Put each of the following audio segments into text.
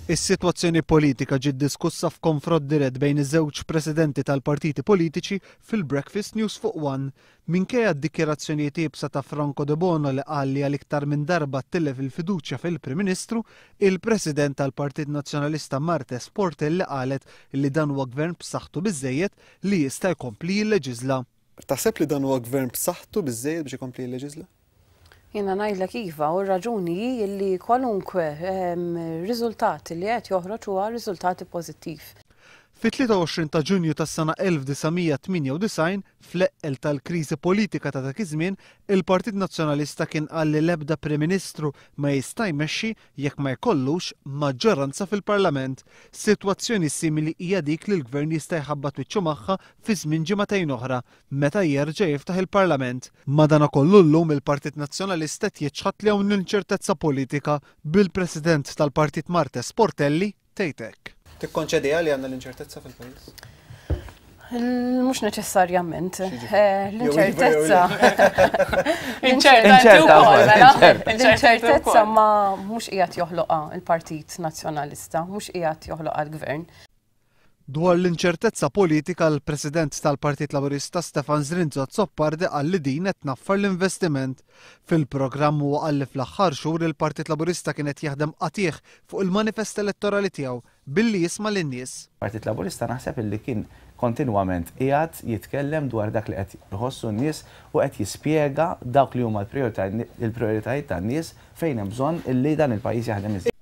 Is-sitwazzjoni politika ġiet diskussa f'konfront dirett bejn iż-żewġ presidenti tal-partiti politiċi fil-Breakfast News fuq One. Minkejja d-dikjarazzjonijiet iebsa ta' Franco Debono li qal li għal iktar minn darba tilef il-fiduċja fil-Prim Ministru, il-President tal-Partit Nazzjonalista Marthese Portelli qalet li dan huwa gvern b'saħħtu biżżejjed li jista' jkompli jilleġiżla. Taħseb li dan huwa gvern b'saħħtu biżżejjed biex ikompli jilleġiżla? Jiena ngħidlek iva, u r-raġuni hi li kwalunkwe riżultat li qed joħroġ huwa riżultati pożittiv. Fit-23 ta' Ġunju tas-sena 1998, fl-eqqel tal-kriżi politika ta' dak iż-żmien, il-Partit Nazzjonalista kien qal li l-ebda Prim Ministru ma jista' jmexxi jekk ma jkollux maġġoranza fil-Parlament. Sitwazzjoni simili hija dik li l-Gvern jista' jħabbat wiċċu magħha fi żmien ġimagħtejn oħra, meta jerġa' jiftaħ il-Parlament. Madanakollu llum il-Partit Nazzjonalista qed jiċħad li hawn inċertezza politika, bil-President tal-Partit Marthese Portelli tgħid hekk. Tikkonċediha li għandna l-inċertezza fil-pajjiż? Mhux neċessarjament. L-inċertezza. L-inċertezza ma mhux qiegħed joħloqha l-Partit Nazzjonalista, mhux qiegħed joħloqha l-Gvern. Dwar l-inċertezza politika l-President tal-Partit Laburista Stefan Zrinzo Azzopardi qal li din qed tnaffar l-investiment. Fil-programm huwa qal li fl-aħħar xhur il-Partit Laburista kien qed jaħdem qatigħ fuq il-manifest elettorali tiegħu billi jisma' lin-nies. Partit Laburista naħseb illi kien kontinwament qiegħed jitkellem dwar dak li qed iħossu n-nies u qed jispjega dawk li huma l-prijoritajiet tan-nies fejn hemm bżonn illi dan il-pajjiż jaħdem iżjed.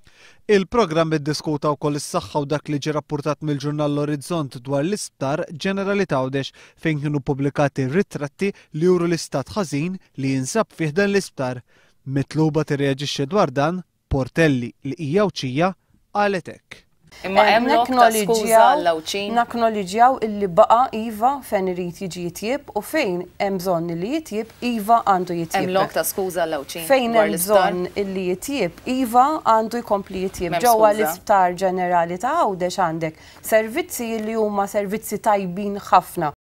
Il-programm iddiskuta wkoll is-saħħa u dak li ġie rappurtat mill-ġurnal L-Orizzont dwar l-Isptar Ġenerali t'Għawdex fejn kienu ppubblikati ritratti li juru l-istat ħażin li jinsab fih dan l-isptar. Mitluba tirreaġixxi dwar dan, Portelli, li hija Għawdxija, qalet hekk. Imma hemm lok ta' skuża għall-Għawdxin? Naknoliġġjaw illi baqa' iva fejn irid jiġi jitjieb u fejn hemm bżonn illi jitjieb iva għandu jitjieb. Hemm lok ta' skuża għall-Għawdxin Fejn dwar hemm l-isptar? bżonn illi jitjieb iva għandu jkompli jitjieb. M'hemmx Ġewwa skuża. l-Isptar Ġenerali ta' Għawdex għandek servizzi illi huma servizzi tajbin ħafna.